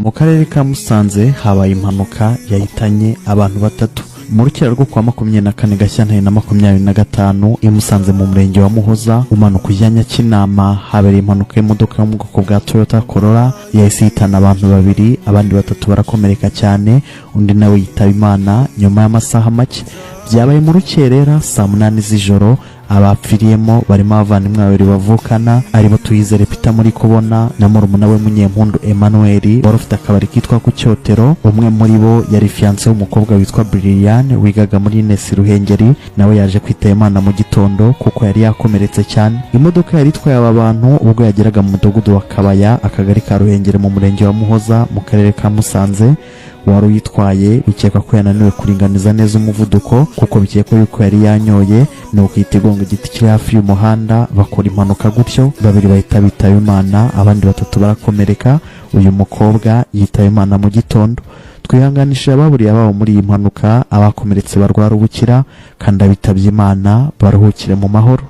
Mu karere ka Musanze habaye impanuka yahitanye abantu batatu. Mu rukera rwo kuwa 24 Gashyantare na 25, i Musanze mu murenge wa Muhoza, umanuka ujya Nyakinama, habereye impanuka y'imodoka yo mu bwoko bwa Toyota Corolla yahise ihitana abantu babiri, abandi batatu barakomereka cyane, undi nawe yitaba Imana nyuma y'amasaha make. Byabaye mu rukerera saa 8 z'ijoro. Abapfiriyemo barimo abavandimwe babiri bavukana, aribo Tuyizere Peter muri kubona na murumuna we Munyempundu Emmanuel, wari ufite akabari kitwa ku Cyotero. Umwe muri bo yari fiancé w'umukobwa witwa Briliane wigaga muri Ines Ruhengeri, nawe yaje kwitaba Imana mu gitondo kuko yari yakomeretse cyane. Imodoka yari itwaye aba bantu, ubwo yageraga mu mudugudu wa Kabaya, akagari ka Ruhengeri, mu murenge wa Muhoza, mu karere ka Musanze, wari uyitwaye bikekwa ko yananiwe kuringaniza neza umuvuduko, kuko bikekwa yuko yari yanyoye, nuko ihita igonga igiti kiri hafi y'umuhanda, bakora impanuka gutyo, babiri bahita bitaba Imana, abandi batatu barakomereka. Uyu mukobwa yitaba Imana mu gitondo. Twihanganishije ababuriye ababo muri iyi mpanuka, abakomeretse barwara ubukira, kandi abitabye Imana baruhukire mu mahoro.